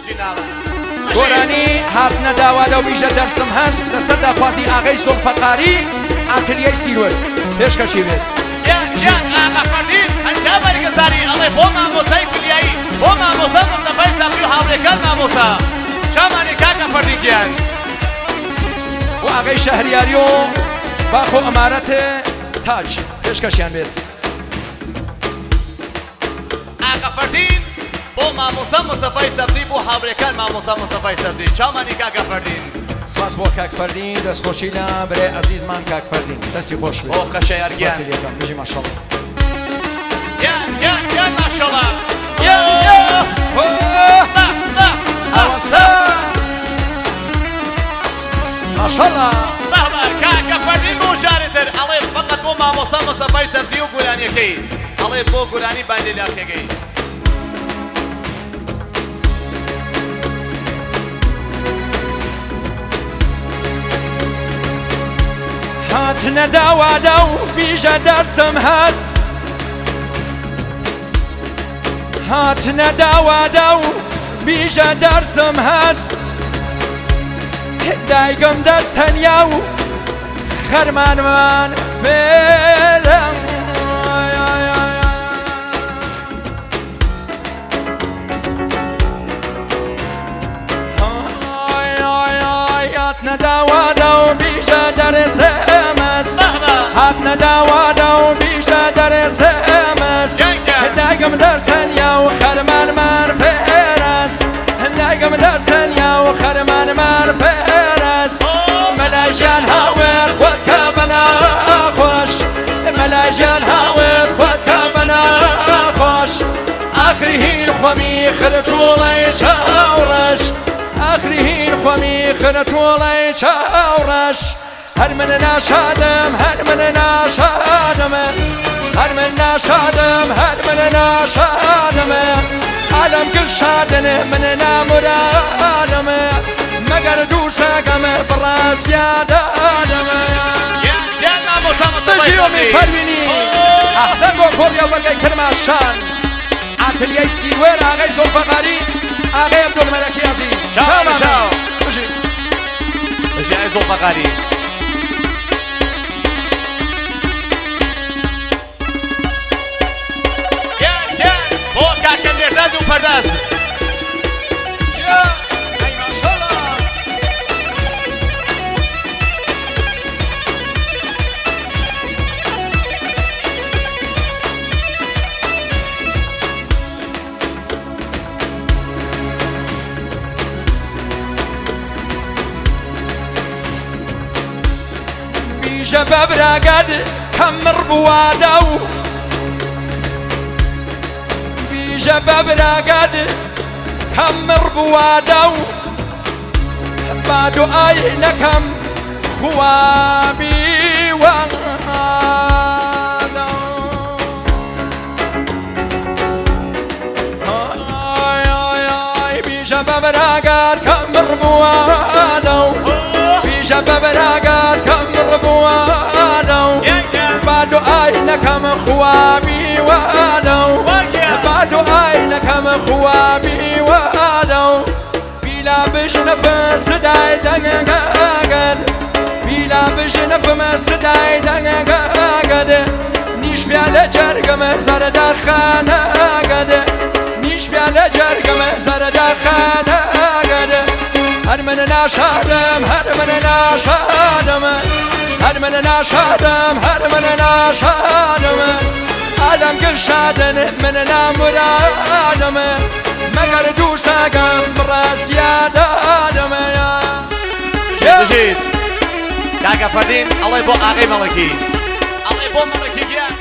بژی ناڵە. گۆرانی هاتنە داوا لەو بیژە دەرسم هەس لەسەر داخوازی ئاغەی زوڵفەقاری ئاتلیەی سیروەر پێشکەشی بێت. گیان گیان ئاغا فەردین 50 بەرگەزاری ئەڵێ بۆ مامۆستای خولیایی بۆ مامۆستا مستەفای ساقی و هاوڕێکان مامۆستا چاوانی کاکە فەردین گیان. بۆ ئاغەی شەهریاری و باخ و ئەمارەت تاج پێشکەشیان بێت. ئاغا فەردین بۆ مامۆستا مستەفای سەبزی بۆ هاورێکان مامۆستا مستەفای سەبزی چاومانی کاکە فەردین. سپاس بۆ کاک فەردین دەستخۆشی لە برای ئەزیزمان کاک فەردین دەستی خۆش بێ بۆ خەشەیار گیان. سپاسی لێکەم بژی ماشاءاللە. گیان گیان گیان ماشاءاللە. یا یا ئەوەسا ماشاءاللە. بەهبە کاکە فەردین بۆ جارێ تر ئەڵێ فەقەت بۆ مامۆستا مستەفای سەبزی و گۆرانیەکەی ئەڵێ بۆ گۆرانی باندێ لاقیەکەی. هاتنە داوادا و بیژە دەرسم هەس هاتنە داوادا و بیژە دەرسم هەس دایکم دەست تەنیا و خەرمانمان فێرم. هاتنە داوادا و بیژە دەرسمەس هاتنە داوادا و بیژە دەرسمەس دایکم دەستەنیا و خەرمانمان فێرەس دایکم دەستەنیا و خەرمانمان فێرەس مەلای ژیان هاوێر خۆت کە بەناخۆش مەلای ژیان هاوێر خۆت کە بەناخۆش ئاخری هین خۆمی خرتوڵەی چاوڕەش ئاخری هین خۆمی خرتوڵەی چاوڕەش هەر من ناشادم هەر من ناشادم هەر من ناشادم هەر من ناشادم عالم گل شادن من نامرادم مەگەر دووسەکەم بڕاستیادادم. گیان گیان مامۆستا مستەفای بژی ئومید سەبزی. پەروینی ئەحسەن بۆ کۆڕیا بەرگەی کرماشان ئاتلیەی سیروێر ئاغەی زوڵفەقاری ئاغەی عەبدولمەلەکی ئەزیز. چاو چاومان چاو. بژی. بژی ئای زوڵفەقاری. گیان گیان بۆ کاکە مێرداد و پەرداز. یا ئەی ماشەڵڵا. بیژە بە براگەد کەمڕ بوادە و بیژە بە براگەد کەمڕ بوادە و با دوعای نەکەم خوا بیوادە. ئای ئای ئای بیژە بە براگەد کەمڕ بوادە و بیژە بە براگەد کەمڕ بوادە و گیان گیان با دوعای نەکەم خوا بیوادە و وا گیان. با دوعای نەکەم خوا بیوادە و بیلا بژنەفم سدای دەنگەگەد بیلا بژنەفم سدای دەنگەگەد نیش بیا لە جەرگم زەردەخانەگەد نیش بیا لە جەرگم زەردەخانەگەد هەر من ناشادم هەر من ناشادم هەر من ناشادم هەر من ناشادم عالم گل شادن من نامرادم مەگەر دووسەکەم بڕاستیادادم. بژیت کاکە فەردین ئەڵێ بۆ ئاغەی مەڵکی ئەڵێ بۆ مەڵکی گیان.